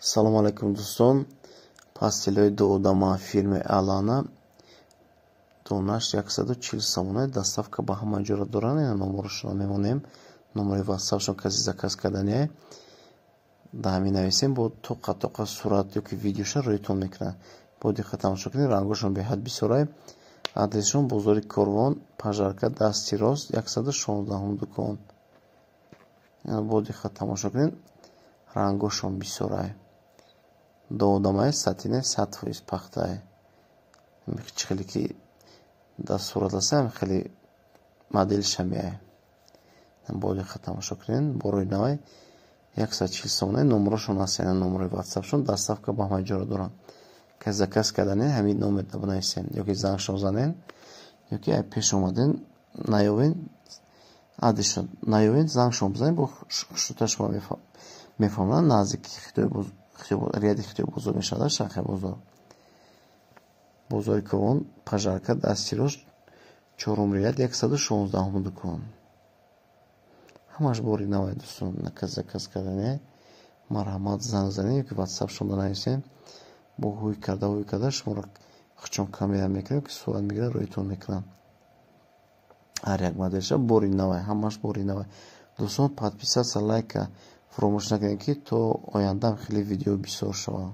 Салому алайкум, дӯстон. Постель ҳои дуодама фирмаи Алана, донаш 140 сомона, доставка ба ҳама ҷоро доранд. Ина номерошонро мемонем, номери ватсапшон. Касе заказ кардание, да ҳамин нависем, бо тоқа тоқа сурат ёки видеоша рӯйтон мекунанд. Бо диққат тамошо кунед, рангошон беҳад бисёрай. Адресшон: бозори Корвон, пожарка, дасти рост, 116-ум дукон. Бо диққат тамошо кунед, рангошон бисёрай. Доодамаи сатине, 100% пахтае. Чӣ хеле ки дар сурат аст, хеле моделиша меяй. Бо диққат тамошо кунед, борои навай, 140 сомона. Номерошон аст, яъне номерои ватсапшон. Доставка ба ҳама ҷоро доранд. Касе заказ кардане, ҳамин номерда бинависем ёки зангшон занен, ёки ай пеш омаден наёвен, адресшон наёвен, зангшон бизанед, бо хушнута шумо мефаҳмонанд. Наздики ряди Хитой бозор мешавад, Шанхай бозор, бозори Корвон, пожарка, дасти рост, чорум ряд, 116-ум дукон. Ҳамаш бори навай, дӯстон. Кас заказ кардане, марҳамат, занг занед ёки ватсапшон бинависем. Бо ҳуй карда, ҳуй карда шуморо хучон камера мекунем, ки сурат мегирад, рӯйтон мекунам. Ҳар як моделша бори навай, ҳамаш бори навай. Дӯстон, подписаться, лайка фаромӯш накунед, ки то ояндаам хеле видео бисёр шавад.